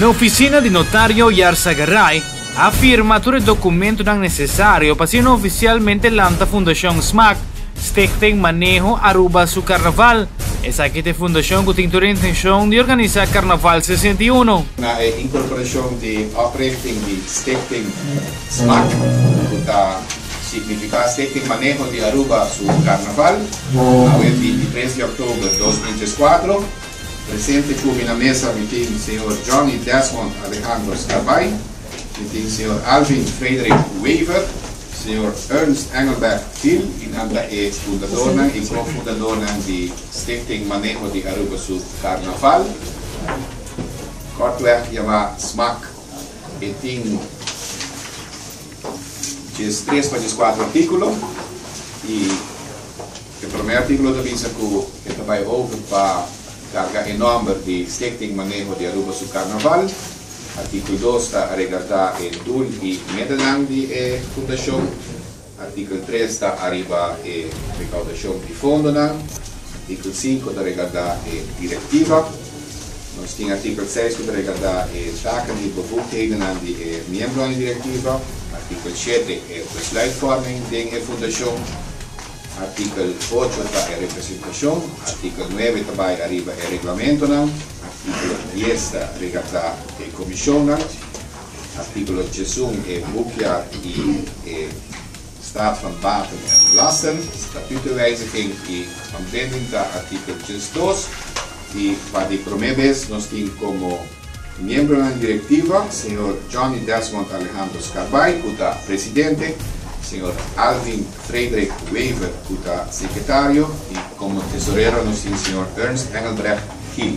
Na oficina di notario Yarzagaray a firma tur e documentonan necesario pa asina oficialmente lanta Fundacion smac, Stichting Maneho Aruba Su Carnaval. Esaki ta e fundacion cu tin tur e intencion di organisa Carnaval 61. Na e incorporacion di oprichting di Stichting smac, cu ta significa Stichting Maneho di Aruba Su Carnaval, awe 23 di october 2014. Presente cu mi na mesa mi tin señor Johnny Desmond Alejandro Scarbay, mi tin señor Alvin Frederik Wever, señor Ernst Engelbert Giel y nan ta e fundadornan y co-fundadornan di Stichting Maneho di Aruba Su Carnaval, kortweg yama smac. E tin 13 pa 14 articulo y e prome articulo ta bisa cu e ta bay over pa carga e nomber di Stichting Maneho di Aruba Su Carnaval. Articulo 2 ta regarda e doel y metanan di e fundacion. Articulo 3 ta ariba e recaudacion di fondonan. Articulo 5 ta regarda e directiva. Nos tin articulo 6 cu ta regarda e taken y bevoegdhedennan di e miembronan di directiva. Articulo 7 e besluitvorming den e fundacion. Articulo 8 ta e representacion. Articulo 9 ta bay ariba e reglamentonan. Articulo 10 ta regarda e comisionnan. Articulo 11 e boekjaar y e staat van baten en lasten. Statutenwijziging y ontbinding ta articulo 12. Y pa di prome bes nos tin como miembronan directiva señor Johnny Desmond Alejandro Scarbay, cu ta presidente, señor Alvin Frederik Wever, cu ta secretario, y como tesorero nos tin señor Ernst Engelbrecht Giel.